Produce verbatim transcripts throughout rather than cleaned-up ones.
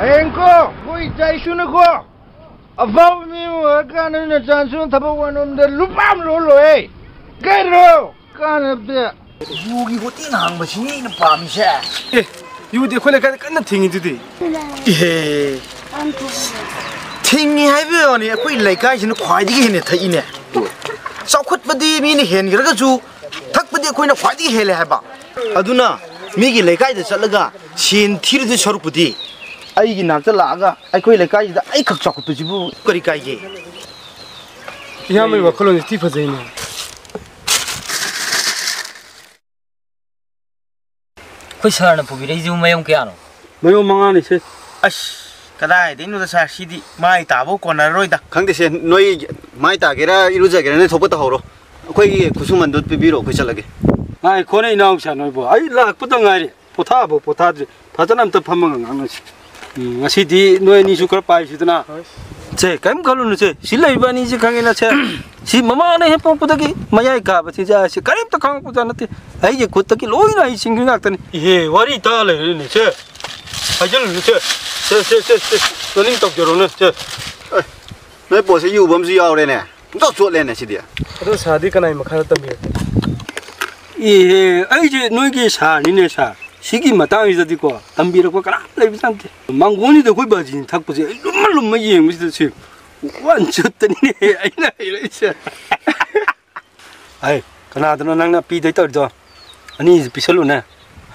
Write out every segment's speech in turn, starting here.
ꯍꯌꯦꯡꯀꯣ ꯑꯩꯈꯣꯏ ꯏꯆꯥ ꯏꯁꯨꯅꯀꯣ ꯑꯐꯥꯎꯕ ꯃꯤ ꯑꯃ ꯑꯣꯏꯔꯀꯥꯟꯗ ꯅꯆꯥ ꯏꯁꯨꯅ ꯊꯕꯛ ꯋꯥꯅꯣꯝꯗ ꯂꯨꯄꯥ ꯑꯃ ꯂꯣꯜꯂꯣꯏ꯫ ꯀꯩꯅꯣ ꯀꯥꯟꯅꯕꯗ꯫ ꯌꯨꯒꯤ ꯍꯣꯇꯦꯜ ꯍꯥꯡꯕꯁꯤꯅꯤ ꯑꯩꯅ ꯄꯥꯝꯃꯤꯁꯦ꯫ ꯑꯦ, ꯌꯨꯗꯤ ꯑꯩꯈꯣꯏ ꯂꯩꯀꯥꯏꯗ ꯀꯟꯅ ꯊꯤꯡꯉꯤꯗꯨꯗꯤ꯫ ꯏꯍꯦ꯫ ꯊꯤꯡꯉꯤ ꯍꯥꯏꯕ ꯋꯥꯅꯤ, ꯑꯩꯈꯣꯏ ꯂꯩꯀꯥꯏꯁꯤꯅ ꯈ꯭ꯋꯥꯏꯗꯒꯤ ꯍꯦꯟꯅ ꯊꯛꯏꯅꯦ꯫ ꯆꯥꯎꯈꯠꯄꯗꯤ ꯃꯤꯅ ꯍꯦꯟꯈ꯭ꯔꯒꯁꯨ ꯊꯛꯄꯗꯤ ꯑꯩꯈꯣꯏꯅ ꯈ꯭ꯋꯥꯏꯗꯒꯤ ꯍꯦꯜꯂꯦ ꯍꯥꯏꯕ꯫ ꯑꯗꯨꯅ ꯃꯤꯒꯤ ꯂꯩꯀꯥꯏꯗ ꯆꯠꯂꯒ ꯁꯦꯟ ꯊꯤꯔꯨꯗꯣꯏ ꯁꯔꯨꯛꯄꯨꯗꯤ ꯑꯩꯒꯤ ꯅꯥꯛꯇ ꯂꯥꯛꯑꯒ ꯑꯩꯈꯣꯏ ꯂꯩꯀꯥꯏꯁꯤꯗ ꯑꯩꯈꯛ ꯆꯥꯎꯈꯠꯄꯁꯤꯕꯨ ꯀꯔꯤ ꯀꯥꯏꯒꯦ? ꯏꯌꯥꯝꯕꯒꯤ ꯋꯥꯈꯜꯂꯣꯟꯁꯦ ꯊꯤ ꯐꯖꯩꯅꯦ꯫ ꯑꯩꯈꯣꯏ ꯁꯥꯔꯅ ꯄꯨꯕꯤꯔꯛꯏꯁꯤꯕꯨ ꯃꯌꯣꯝ ꯀꯌꯥꯅꯣ? ꯃꯌꯣꯝ ꯃꯉꯥꯅꯤ ꯁꯦ꯫ ꯑꯁ, ꯀꯗꯥꯏꯗꯩꯅꯣꯗ ꯁꯥꯔ, ꯁꯤꯗꯤ ꯃꯥꯏ ꯇꯥꯕ ꯀꯣꯟꯅꯔꯔꯣꯏꯗ꯫ ꯈꯪꯗꯦꯁꯦ, ꯅꯣꯏ ꯃꯥꯏ ꯇꯥꯒꯦꯔꯥ ꯏꯔꯨꯖꯒꯦꯔꯥ ꯅꯣꯏ ꯊꯣꯛꯄ ꯇꯧꯍꯧꯔꯣ꯫ ꯑꯩꯈꯣꯏꯒꯤ ꯈꯨꯠꯁꯨꯃꯟꯗꯣ ꯄꯤꯕꯤꯔꯣ, ꯑꯩꯈꯣꯏ ꯆꯠꯂꯒꯦ꯫ ꯉꯥꯏꯈꯣꯅꯦ ꯏꯅꯥꯎꯁꯥ ꯅꯣꯏꯕꯣ, ꯑꯩ ꯂꯥꯛꯄꯗ ꯉꯥꯏꯔꯤ, ꯄꯣꯊꯥꯕ ꯄꯣꯊꯥꯗ꯭ꯔꯤ, ꯐꯖꯅ ꯑꯝꯇ ꯐꯝꯃꯒ ꯉꯥꯡꯅꯁꯤ꯫ ꯎꯝ, ꯉꯁꯤꯗꯤ ꯅꯣꯏ ꯑꯅꯤꯁꯨ ꯈꯔ ꯄꯥꯏꯁꯤꯗꯅ꯫ ꯁꯦ, ꯀꯔꯤꯝ ꯈꯜꯂꯨꯅꯨꯁꯦ, ꯁꯤ ꯂꯩꯔꯤꯕ ꯑꯅꯤꯁꯦ ꯈꯪꯉꯦꯅ ꯁꯦ, ꯁꯤ ꯃꯃꯥꯅ ꯍꯦꯛ ꯄꯣꯛꯄꯗꯒꯤ ꯃꯌꯥꯏ ꯀꯥꯕ ꯆꯤꯟꯖꯥꯛ ꯑꯁꯤ ꯀꯔꯤꯝꯇ ꯈꯪꯉꯛꯄꯖꯥꯠ ꯅꯠꯇꯦ꯫ ꯑꯩꯒꯤ ꯈꯨꯠꯇꯒꯤ ꯂꯣꯏꯅ ꯑꯩ ꯁꯤꯡꯕꯤ ꯉꯥꯛꯇꯅꯤ꯫ ꯏꯍꯦ, ꯋꯥꯔꯤ ꯇꯥ ꯂꯩꯔꯦꯅꯦ ꯁꯦ꯫ ꯍꯥꯏꯖꯤꯜꯂꯨꯅꯨ ꯁꯦ꯫ ꯁꯦ, ꯁꯦ, ꯁꯦ, ꯁꯦ, ꯅꯅꯤꯡ ꯇꯧꯖꯔꯣꯅꯦ ꯁꯦ꯫ ꯑꯦ, ꯅꯣꯏ ꯄꯣꯠꯁꯦ ꯌꯨꯕ ꯑꯃꯁꯨ ꯌꯥꯎꯔꯦꯅꯦ꯫ ꯄꯨꯡꯆꯣꯠ ꯆꯣꯠꯂꯦꯅꯦ ꯁꯤꯗꯤ꯫ ꯑꯗꯣ ꯁꯥꯔꯗꯤ ꯀꯅꯥꯏ ꯃꯈꯥꯗ ꯇꯝꯕꯤꯔꯛꯀꯦ? ꯑꯦ, ꯑꯩꯁꯦ ꯅꯣꯏꯒꯤ ꯁꯥꯔꯅꯤꯅꯦ ꯁꯥꯔ꯫ ꯁꯤꯒꯤ ꯃꯇꯥꯡꯁꯤꯗꯗꯤꯀꯣ, ꯇꯝꯕꯤꯔꯛꯄ ꯀꯅꯥꯝ ꯂꯩꯕꯖꯥꯠ ꯅꯠꯇꯦ꯫ ꯃꯥꯡꯒꯣꯟꯁꯤꯗ ꯑꯩꯈꯣꯏ ꯕꯥꯖꯤꯅ ꯊꯛꯄꯁꯦ ꯑꯩ ꯂꯨꯝꯃ ꯂꯨꯝꯃ ꯌꯦꯡꯕꯁꯤꯗ ꯁꯤ ꯋꯥꯟ ꯆꯨꯠꯇꯅꯤꯅꯦ ꯑꯩꯅ ꯍꯩꯔꯛꯏꯁꯦ꯫ ꯑꯩ, ꯀꯅꯥꯗꯅꯣ ꯅꯪꯅ ꯄꯤꯗꯣꯏ ꯇꯧꯔꯤꯗꯣ? ꯑꯅꯤꯁꯤ ꯄꯤꯁꯜꯂꯨꯅꯦ꯫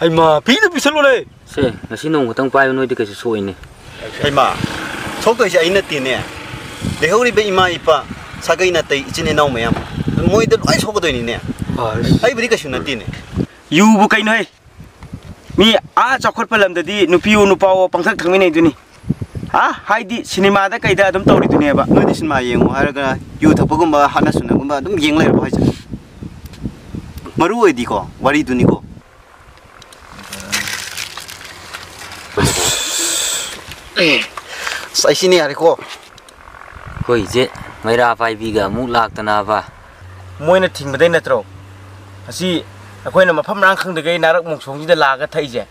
ꯍꯩꯃꯥ, ꯄꯤꯗ ꯄꯤꯁꯜꯂꯨꯅꯦ꯫ ꯁꯦ, ꯉꯁꯤ ꯅꯣꯡ ꯈꯛꯇꯪ ꯄꯥꯏꯕ ꯅꯣꯏꯗꯤ ꯀꯩꯁꯨ ꯁꯣꯛꯏꯅꯦ꯫ ꯍꯩꯃꯥ, ꯁꯣꯛꯇꯣꯏꯁꯦ ꯑꯩ ꯅꯠꯇꯦꯅꯦ꯫ ꯂꯩꯍꯧꯔꯤꯕ ꯏꯃꯥ ꯏꯄꯥ, ꯁꯥꯒꯩ ꯅꯥꯇꯩ, ꯏꯆꯤꯟ ꯏꯅꯥꯎ ꯃꯌꯥꯝ, ꯃꯣꯏꯗ ꯂꯣꯏ ꯁꯣꯛꯀꯗꯣꯏꯅꯤꯅꯦ꯫ ꯑꯁ꯫ ꯑꯩꯕꯨꯗꯤ ꯀꯩꯁꯨ ꯅꯠꯇꯦꯅꯦ꯫ ꯌꯨꯕꯨ ꯀꯩꯅꯣꯍꯦ? ꯃꯤ ꯑꯥ ꯆꯥꯎꯈꯠꯄ ꯂꯝꯗꯗꯤ ꯅꯨꯄꯤꯋꯣ ꯅꯨꯄꯥꯋꯣ ꯄꯪꯊꯛ ꯊꯛꯃꯤꯟꯅꯩꯗꯨꯅꯤ꯫ ꯍꯥ? ꯍꯥꯏꯗꯤ ꯁꯤꯅꯦꯃꯥꯗ ꯀꯩꯗ ꯑꯗꯨꯝ ꯇꯧꯔꯤꯗꯨꯅꯦꯕ꯫ ꯅꯣꯏꯗꯤ ꯁꯤꯅꯦꯃꯥ ꯌꯦꯡꯉꯨ ꯍꯥꯏꯔꯒ ꯌꯨ ꯊꯛꯄꯒꯨꯝꯕ, ꯍꯥꯠꯅ ꯁꯨꯅꯒꯨꯝꯕ ꯑꯗꯨꯝ ꯌꯦꯡ ꯂꯩꯔꯕꯣ ꯍꯥꯏꯁꯦ? ꯃꯔꯨ ꯑꯣꯏꯗꯤꯀꯣ, ꯋꯥꯔꯤꯗꯨꯅꯤꯀꯣ꯫ ꯑꯁ, ꯑꯩ ꯁꯤꯅ ꯌꯥꯔꯦꯀꯣ꯫ ꯑꯩꯈꯣꯏꯁꯦ ꯃꯩꯔꯥ ꯄꯥꯏꯕꯤꯒ ꯑꯃꯨꯛ ꯂꯥꯛꯇꯅꯕ꯫ ꯃꯣꯏꯅ ꯊꯤꯡꯕꯗꯩ ꯅꯠꯇ꯭ꯔꯣ ꯑꯁꯤ ꯑꯩꯈꯣꯏꯅ ꯃꯐꯝ ꯃꯔꯥꯡ ꯈꯪꯗꯈꯩ ꯅꯥꯔꯛ ꯃꯣꯡꯁꯣꯡꯁꯤꯗ ꯂꯥꯛꯑꯒ ꯊꯛꯏꯁꯦ?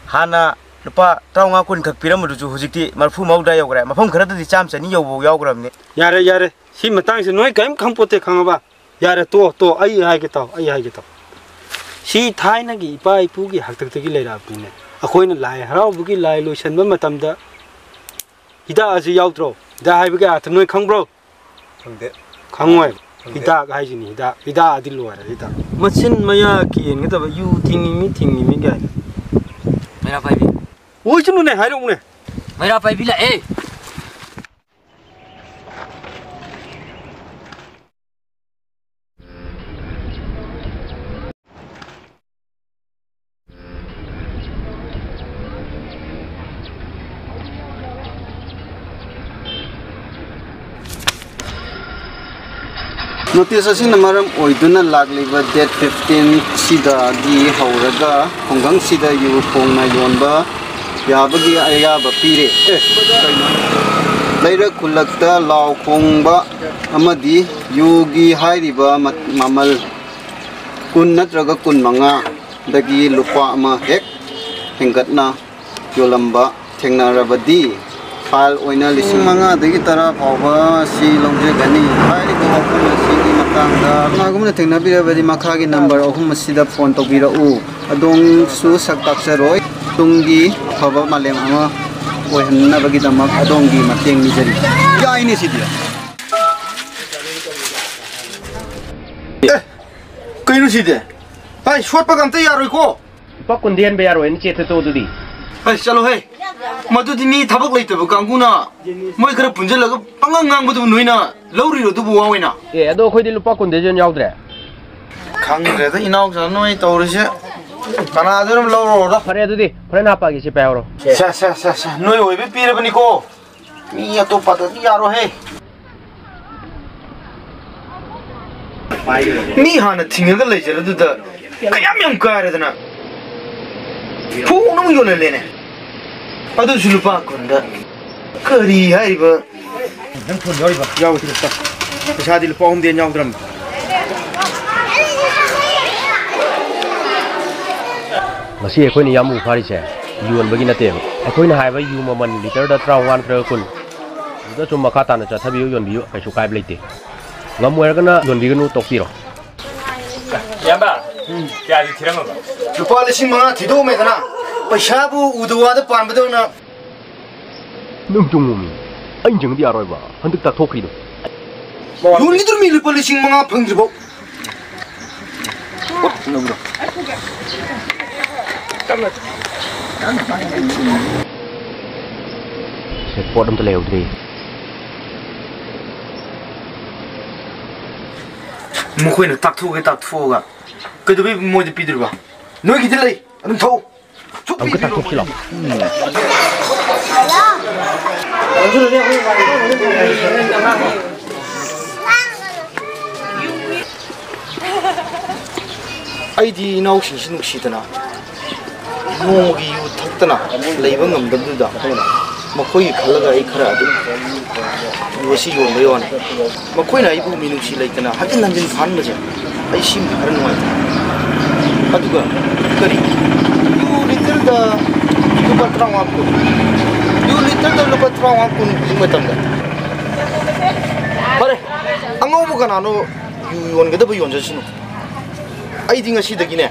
ꯍꯥꯟꯅ ꯂꯨꯄꯥ ꯇꯔꯥꯃꯉꯥ ꯀꯨꯟ ꯈꯛ ꯄꯤꯔꯝꯕꯗꯨꯁꯨ ꯍꯧꯖꯤꯛꯇꯤ ꯃꯔꯐꯨ ꯃꯧꯗ꯭ꯔꯥ ꯌꯧꯈ꯭ꯔꯦ꯫ ꯃꯐꯝ ꯈꯔꯗꯗꯤ ꯆꯥꯝꯃ ꯆꯅꯤ ꯌꯧꯕ ꯌꯥꯎꯈ꯭ꯔꯕꯅꯤ꯫ ꯌꯥꯔꯦ, ꯌꯥꯔꯦ, ꯁꯤ ꯃꯇꯥꯡꯁꯦ ꯅꯣꯏ ꯀꯔꯤꯝ ꯈꯪꯄꯣꯠꯇꯦ, ꯈꯪꯉꯕ? ꯌꯥꯔꯦ, ꯇꯣ, ꯇꯣ, ꯑꯩ ꯍꯥꯏꯒꯦ ꯇꯥꯎ, ꯑꯩ ꯍꯥꯏꯒꯦ ꯇꯥꯎ꯫ ꯁꯤ ꯊꯥꯏꯅꯒꯤ ꯏꯄꯥ ꯏꯄꯨꯒꯤ ꯍꯥꯛꯇꯛꯇꯒꯤ ꯂꯩꯔꯛꯑꯕꯅꯤꯅꯦ꯫ ꯑꯩꯈꯣꯏꯅ ꯂꯥꯏ ꯍꯔꯥꯎꯕꯒꯤ ꯂꯥꯏ ꯂꯣꯏꯁꯟꯕ ꯃꯇꯝꯗ ꯍꯤꯗꯥꯛ ꯑꯁꯤ ꯌꯥꯎꯗ꯭ꯔꯣ? ꯍꯤꯗꯥꯛ ꯍꯥꯏꯕꯒꯤ ꯑꯥꯔꯊ ꯅꯣꯏ ꯈꯪꯕ꯭ꯔꯣ? ꯈꯪꯗꯦ꯫ ꯈꯪꯉꯣꯏ꯫ ꯈꯪꯗꯦ꯫ ꯍꯤꯗꯥꯛ ꯍꯥꯏꯁꯤꯅꯤ, ꯍꯤꯗꯥꯛ꯫ ꯍꯤꯗꯥꯛ ꯑꯗꯤ ꯂꯣꯏꯔꯦ, ꯍꯤꯗꯥꯛ꯫ ꯃꯆꯤꯟ ꯃꯌꯥ ꯀꯦꯟꯒꯗꯕ, ꯌꯨ ꯊꯤꯡꯉꯤꯃꯤ, ꯊꯤꯡꯉꯤꯃꯤ ꯀꯥꯏꯅ꯫ ꯃꯩꯔꯥ ꯄꯥꯏꯕꯤ꯫ ꯑꯣꯏꯁꯅꯨꯅꯦ, ꯍꯥꯏꯔꯛꯎꯅꯦ꯫ ꯃꯩꯔꯥ ꯄꯥꯏꯕꯤ ꯂꯥꯛꯑꯦ꯫ Notice ꯑꯁꯤꯅ ꯃꯔꯝ ꯑꯣꯏꯗꯨꯅ ꯂꯥꯛꯂꯤꯕ date fifteen ꯁꯤꯗꯒꯤ ꯍꯧꯔꯒ ꯈꯨꯡꯒꯪꯁꯤꯗ ꯌꯨ ꯈꯣꯡꯅ ꯌꯣꯟꯕ ꯌꯥꯕꯒꯤ ꯑꯌꯥꯕ ꯄꯤꯔꯦ꯫ ꯑꯦ, ꯀꯩꯅꯣ? ꯂꯩꯔꯛ ꯈꯨꯜꯂꯛꯇ ꯂꯥꯎ ꯈꯣꯡꯕ ꯑꯃꯗꯤ ꯌꯨꯒꯤ ꯍꯥꯏꯔꯤꯕ ꯃ-, ꯃꯃꯜ ꯀꯨꯟ ꯅꯠꯇ꯭ꯔꯒ ꯀꯨꯟꯃꯉꯥꯗꯒꯤ ꯂꯨꯄꯥ ꯑꯃ ꯍꯦꯛ ꯍꯦꯟꯒꯠꯅ ꯌꯣꯜꯂꯝꯕ ꯊꯦꯡꯅꯔꯕꯗꯤ, fine ꯑꯣꯏꯅ ꯂꯤꯁꯤꯡ ꯃꯉꯥꯗꯒꯤ ꯇꯔꯥ ꯐꯥꯎꯕ ꯑꯁꯤ ꯂꯧꯖꯒꯅꯤ꯫ ꯍꯥꯏꯔꯤꯕ ꯋꯥꯐꯝ ꯑꯁꯤꯒꯤ ꯃꯇꯥꯡꯗ ꯀꯅꯥꯒꯨꯝꯕꯅ ꯊꯦꯡꯅꯕꯤꯔꯕꯗꯤ, ꯃꯈꯥꯒꯤ number ꯑꯍꯨꯝ ꯑꯁꯤꯗ phone ꯇꯧꯕꯤꯔꯛꯎ꯫ ꯑꯗꯣꯝꯁꯨ ꯁꯛ ꯇꯥꯛꯆꯔꯣꯏ꯫ ꯇꯨꯡꯒꯤ ꯑꯐꯕ ꯃꯥꯂꯦꯝ ꯑꯃ ꯑꯣꯏꯍꯟꯅꯕꯒꯤꯗꯃꯛ ꯑꯗꯣꯝꯒꯤ ꯃꯇꯦꯡ ꯅꯤꯖꯔꯤ꯫ ꯌꯥꯏꯅꯦ ꯁꯤꯗꯤ꯫ ꯑꯦ, ꯀꯩꯅꯣ ꯁꯤꯗꯤ? ꯍꯥꯏ, ꯁꯣꯠꯄꯒ ꯑꯝꯇ ꯌꯥꯔꯣꯏꯀꯣ꯫ ꯂꯨꯄꯥ ꯀꯨꯟꯗꯤ ꯍꯟꯕ ꯌꯥꯔꯣꯏꯅ ꯆꯦꯠꯇ ꯇꯣꯛꯑꯣ ꯑꯗꯨꯗꯤ꯫ ꯍꯩ, ꯆꯠꯂꯣꯍꯦ꯫ ꯃꯗꯨꯗꯤ ꯃꯤ ꯊꯕꯛ ꯂꯩꯇꯕ ꯀꯥꯡꯕꯨꯅ ꯃꯣꯏ ꯈꯔ ꯄꯨꯟꯁꯤꯜꯂꯒ ꯄꯪꯉꯥꯡ ꯉꯥꯡꯕꯗꯨꯕꯨ ꯅꯣꯏꯅ ꯂꯧꯔꯤꯔꯣ ꯑꯗꯨꯕꯨ ꯋꯥ ꯑꯣꯏꯅ? ꯑꯦ, ꯑꯗꯣ ꯑꯩꯈꯣꯏꯗꯤ ꯂꯨꯄꯥ ꯀꯨꯟꯗꯩꯁꯨ ꯍꯦꯟꯅ ꯌꯥꯎꯗ꯭ꯔꯦ꯫ ꯈꯪꯗ꯭ꯔꯦꯗ ꯏꯅꯥꯎꯆꯥ ꯅꯣꯏ ꯇꯧꯔꯤꯁꯦ꯫ ꯀꯅꯥꯗ ꯑꯗꯨꯝ ꯂꯧꯔꯣꯗ꯫ ꯐꯔꯦ ꯑꯗꯨꯗꯤ, ꯍꯣꯔꯦꯟ ꯍꯥꯞꯄꯛꯑꯒꯦ, ꯁꯤ ꯄꯥꯏꯍꯧꯔꯣ꯫ ꯁꯦ, ꯁꯦ, ꯁꯦ, ꯁꯦ, ꯅꯣꯏ ꯑꯣꯏꯕꯩ ꯄꯤꯔꯕꯅꯤꯀꯣ꯫ ꯃꯤ ꯑꯇꯣꯞꯄꯗꯗꯤ ꯌꯥꯔꯣꯏꯍꯦ꯫ ꯃꯤ ꯍꯥꯟꯅ ꯊꯤꯡꯉꯒ ꯂꯩꯖꯔꯗꯨꯗ ꯀꯌꯥꯝ ꯌꯥꯝ ꯀꯥꯏꯔꯗꯅ ꯐꯨꯅ ꯑꯃꯨꯛ ꯌꯣꯜꯍꯜꯂꯦꯅꯦ꯫ ꯑꯗꯨꯁꯨ ꯂꯨꯄꯥ ꯀꯨꯟꯗ꯫ ꯀꯔꯤ ꯍꯥꯏꯔꯤꯕ? ꯅꯪ ꯐꯣꯟ ꯌꯥꯎꯔꯤꯕ? ꯌꯥꯎꯗ꯭ꯔꯦ꯫ ꯄꯩꯁꯥꯗꯤ ꯂꯨꯄꯥ ꯑꯍꯨꯝꯗꯤ ꯍꯦꯟ ꯌꯥꯎꯗ꯭ꯔꯝꯅꯤ꯫ ꯉꯁꯤ ꯑꯩꯈꯣꯏꯅ ꯌꯥꯝꯕꯨ ꯐꯥꯔꯤꯁꯦ ꯌꯣꯟꯕꯒꯤ ꯅꯠꯇꯦꯕ꯫ ꯑꯩꯈꯣꯏꯅ ꯍꯥꯏꯕ ꯌꯨ ꯃꯃꯜ ꯂꯤꯇꯔꯗ ꯇꯔꯥꯃꯉꯥ ꯅꯠꯇ꯭ꯔꯒ ꯀꯨꯟ, ꯑꯗꯨꯗ ꯁꯨꯝ ꯃꯈꯥ ꯇꯥꯅ ꯆꯠꯊꯕꯤꯌꯨ, ꯌꯣꯟꯕꯤꯌꯨ, ꯀꯩꯁꯨ ꯀꯥꯏꯕ ꯂꯩꯇꯦ꯫ ꯉꯝꯃꯣꯏꯔꯒꯅ ꯌꯣꯟꯕꯤꯒꯅꯨ, ꯇꯣꯛꯄꯤꯔꯣ꯫ ꯏꯌꯥꯝꯕ, ꯀꯌꯥꯗꯤ ꯊꯤꯔꯝꯃꯕ? ꯂꯨꯄꯥ ꯂꯤꯁꯤꯡ ꯃꯉꯥ ꯊꯤꯗꯣꯛꯑꯝꯃꯦꯗꯅ, ꯄꯩꯁꯥꯕꯨ ꯎꯗ ꯋꯥꯗ ꯄꯥꯟꯕꯗꯧꯅ꯫ ꯅꯪ ꯇꯨꯝꯃꯣꯃꯤ, ꯑꯩꯅ ꯆꯪꯉꯗꯤ ꯌꯥꯔꯣꯏꯕ, ꯍꯟꯗꯛ ꯇꯥꯊꯣꯛꯈ꯭ꯔꯤꯗꯣ꯫ ꯌꯣꯟꯈꯤꯗ꯭ꯔꯃꯤ, ꯂꯨꯄꯥ ꯂꯤꯁꯤꯡ ꯃꯉꯥ ꯐꯪꯗ꯭ꯔꯤꯐꯥꯎ꯫ ꯁꯦ, ꯄꯣꯠ ꯑꯝꯇ ꯂꯩꯍꯧꯗ꯭ꯔꯦ꯫ ꯃꯈꯣꯏꯅ ꯇꯥꯛꯊꯣꯛꯑꯒꯦ, ꯇꯥꯛꯊꯣꯛꯑꯒ ꯀꯩꯗꯧꯕꯩ ꯃꯣꯏꯗ ꯄꯤꯗꯣꯔꯤꯕ? ꯅꯣꯏꯒꯤꯗꯤ ꯂꯩ, ꯑꯗꯨꯝ ꯊꯛꯎ꯫ ꯑꯃꯨꯛꯀ ꯇꯥꯛꯊꯣꯛꯁꯤ ꯂꯥꯎ꯫ ꯑꯩꯗꯤ ꯏꯅꯥꯎꯁꯤꯡꯁꯤ ꯅꯨꯡꯁꯤꯗꯅ ꯅꯣꯡꯃꯒꯤ ꯌꯨ ꯊꯛꯇꯅ ꯂꯩꯕ ꯉꯝꯗꯕꯗꯨꯗ, ꯃꯈꯣꯏꯒꯤ ꯈꯜꯂꯒ ꯑꯩ ꯈꯔ ꯑꯗꯨꯝ ꯌꯨ ꯑꯁꯤ ꯌꯣꯟꯕꯩ ꯋꯥꯅꯤ꯫ ꯃꯈꯣꯏꯅ ꯑꯩꯕꯨ ꯃꯤꯅꯨꯡꯁꯤ ꯂꯩꯇꯅ ꯍꯟꯖꯤꯟ ꯍꯟꯖꯤꯟ ꯐꯥꯍꯟꯕꯁꯦ ꯑꯩ ꯁꯤꯃ ꯈꯔ ꯅꯨꯡꯉꯥꯏꯇꯦ꯫ ꯑꯗꯨꯒ ꯀꯔꯤ, ꯌꯨ ꯂꯤꯇꯔꯗ ꯂꯨꯄꯥ ꯇꯔꯥꯃꯉꯥ ꯀꯨꯟ, ꯌꯨ ꯂꯤꯇꯔꯗ ꯂꯨꯄꯥ ꯇꯔꯥꯃꯉꯥ ꯀꯨꯟ ꯍꯧꯖꯤꯛ ꯃꯇꯝꯗ꯫ ꯐꯔꯦ, ꯑꯉꯧꯕ ꯀꯅꯥꯅꯣ ꯌꯨ ꯌꯣꯟꯒꯗꯕ ꯌꯣꯟꯖꯁꯅꯨ꯫ ꯑꯩꯗꯤ ꯉꯁꯤꯗꯒꯤꯅꯦ,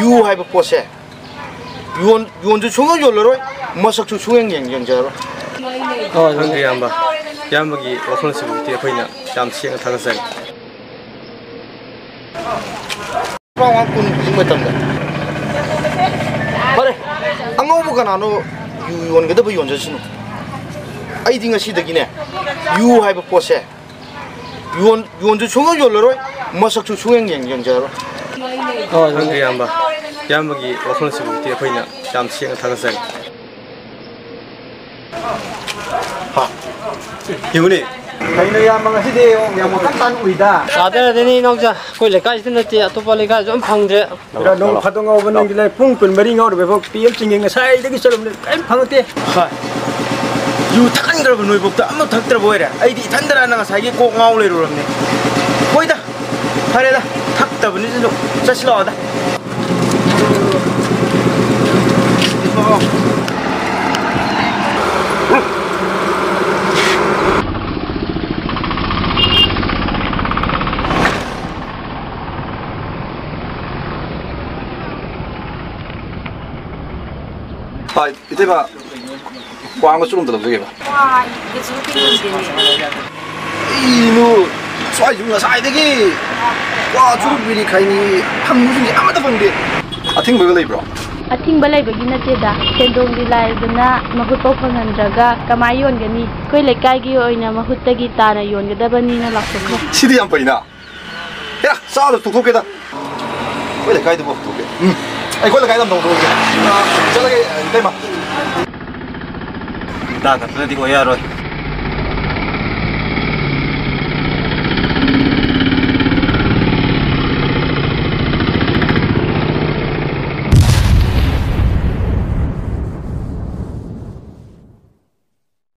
ꯌꯨ ꯍꯥꯏꯕ ꯄꯣꯠꯁꯦ ꯌꯣꯟ-, ꯌꯣꯟꯁꯨ ꯁꯨꯡꯌꯣꯟ ꯌꯣꯜꯂꯔꯣꯏ, ꯃꯁꯛꯁꯨ ꯁꯨꯡꯌꯦꯡ ꯌꯦꯡ-, ꯌꯦꯡꯖꯔꯔꯣꯏ꯫ ꯍꯣꯏ, ꯈꯪꯗꯦ, ꯏꯌꯥꯝꯕ꯫ ꯏꯌꯥꯝꯕꯒꯤ ꯋꯥꯈꯜꯂꯣꯟꯁꯤꯕꯨꯗꯤ ꯑꯩꯈꯣꯏꯅ ꯌꯥꯝ ꯁꯦꯡꯅ ꯊꯥꯒꯠꯆꯔꯤ꯫ ꯇꯔꯥꯃꯉꯥ ꯀꯨꯟ ꯍꯧꯖꯤꯛ ꯃꯇꯝꯗ꯫ ꯐꯔꯦ, ꯑꯉꯧꯕ ꯀꯅꯥꯅꯣ ꯌꯨ ꯌꯣꯟꯒꯗꯕ ꯌꯣꯟꯖꯁꯅꯨ꯫ ꯑꯩꯗꯤ ꯉꯁꯤꯗꯒꯤꯅꯦ, ꯌꯨ ꯍꯥꯏꯕ ꯄꯣꯠꯁꯦ ꯌꯣꯟ-, ꯌꯣꯟꯁꯨ ꯁꯨꯡꯌꯣꯟ ꯌꯣꯜꯂꯔꯣꯏ, ꯃꯁꯛꯁꯨ ꯁꯨꯡꯌꯦꯡ ꯌꯦꯡ-, ꯌꯦꯡꯖꯔꯔꯣꯏ꯫ ꯍꯣꯏ, ꯈꯪꯗꯦ, ꯏꯌꯥꯝꯕ꯫ ꯏꯌꯥꯝꯕꯒꯤ ꯋꯥꯈꯜꯂꯣꯟꯁꯤꯕꯨꯗꯤ ꯑꯩꯈꯣꯏꯅ ꯌꯥꯝ ꯁꯦꯡꯅ ꯊꯥꯒꯠꯆꯔꯤ꯫ ꯍꯥ? ꯌꯦꯡꯉꯨꯅꯦ꯫ ꯀꯩꯅꯣ, ꯏꯌꯥꯝꯕ, ꯉꯁꯤꯗꯤ ꯌꯥꯝ ꯋꯥꯈꯜ ꯇꯥꯅ ꯎꯏꯗ꯫ ꯌꯥꯗꯦ, ꯌꯥꯗꯦꯅꯦ, ꯏꯅꯥꯎꯆꯥ꯫ ꯑꯩꯈꯣꯏ ꯂꯩꯀꯥꯏꯁꯤꯗ ꯅꯠꯇꯦ, ꯑꯇꯣꯞꯄ ꯂꯩꯀꯥꯏꯁꯨ ꯑꯗꯨꯝ ꯐꯪꯗ꯭ꯔꯦ꯫ ꯏꯔꯥ, ꯅꯣꯡ ꯐꯥꯗꯣꯛ ꯉꯥꯎꯕ ꯅꯪꯗꯤ ꯂꯥꯏ ꯄꯨꯡ ꯀꯨꯟꯃꯔꯤ ꯉꯥꯎꯔꯤꯕ ꯐꯥꯎ ꯄꯤ ꯑꯦꯝ ꯆꯤꯡꯉꯦ, ꯉꯁꯥꯏꯗꯒꯤ ꯆꯠꯂꯨꯕꯅꯦ, ꯀꯔꯤꯝ ꯐꯪꯉꯛꯇꯦ꯫ ꯍꯣꯏ꯫ ꯌꯨ ꯊꯛꯍꯟꯈ꯭ꯔꯕ ꯅꯣꯏꯕꯣꯛꯇ ꯑꯃ ꯊꯛꯇ꯭ꯔꯕ ꯑꯣꯏꯔꯦ? ꯑꯩꯗꯤ ꯏꯊꯟꯗꯔꯅ ꯉꯁꯥꯏꯒꯤ ꯀꯣꯛ ꯉꯥꯎ ꯂꯩꯔꯨꯔꯕꯅꯦ꯫ ꯍꯣꯏꯗ, ꯐꯔꯦꯗ, ꯊꯛꯇꯕꯅꯤꯅ ꯑꯗꯨꯝ ꯆꯠꯁꯤ ꯂꯥꯛꯑꯣꯗ꯫ ꯍꯣꯏ, ꯏꯇꯩꯃ, ꯀ꯭ꯋꯥ ꯑꯃꯒ ꯆꯨꯔꯨꯞ ꯑꯝꯇ ꯂꯧꯖꯒꯦꯕ꯫ ꯀ꯭ꯋꯥ ꯀꯩꯁꯨ ꯄꯤꯅꯤꯡꯗꯦꯅꯦ꯫ ꯀꯩꯅꯣ, ꯁ꯭ꯋꯥꯏꯁꯤꯕꯨ ꯉꯁꯥꯏꯗꯒꯤ ꯀ꯭ꯋꯥ ꯆꯨꯔꯨꯞ ꯕꯤꯔꯤ ꯈꯥꯏꯅꯤ ꯍꯪꯕꯁꯤꯡꯁꯦ ꯑꯃꯠꯇ ꯐꯪꯗꯦ꯫ ꯑꯊꯤꯡꯕꯒ ꯂꯩꯕ꯭ꯔꯣ? ꯑꯊꯤꯡꯕ ꯂꯩꯕꯒꯤ ꯅꯠꯇꯦꯗ, ꯁꯦꯟꯗꯣꯡꯒꯤ ꯂꯥꯏꯗꯅ ꯃꯍꯨꯠ ꯐꯥꯎ ꯐꯪꯍꯟꯗ꯭ꯔꯒ ꯀꯃꯥꯏ ꯌꯣꯟꯒꯅꯤ? ꯑꯩꯈꯣꯏ ꯂꯩꯀꯥꯏꯒꯤ ꯑꯣꯏꯅ ꯃꯍꯨꯠꯇꯒꯤ ꯇꯥꯅ ꯌꯣꯟꯒꯗꯕꯅꯤꯅ ꯂꯥꯎꯊꯣꯛꯈ꯭ꯔꯦ꯫ ꯁꯤꯗꯤ ꯌꯥꯝ ꯐꯩꯅ꯫ ꯍꯦ, ꯆꯥꯗ ꯇꯣꯛꯊꯣꯛꯀꯦꯗ꯫ ꯑꯩꯈꯣꯏ ꯂꯩꯀꯥꯏꯗꯨꯕꯨ ꯍꯧꯗꯣꯛꯀꯦ꯫ ꯎꯝ, ꯑꯩꯈꯣꯏ ꯂꯩꯀꯥꯏꯗ ꯑꯝꯇ ꯍꯧꯗꯣꯛꯀꯦ꯫ ꯆꯠꯂꯒꯦ, ꯏꯇꯩꯃ꯫ ꯍꯤꯗꯥꯛ ꯈꯛꯇꯅꯗꯤ ꯑꯣꯏ ꯌꯥꯔꯣꯏ꯫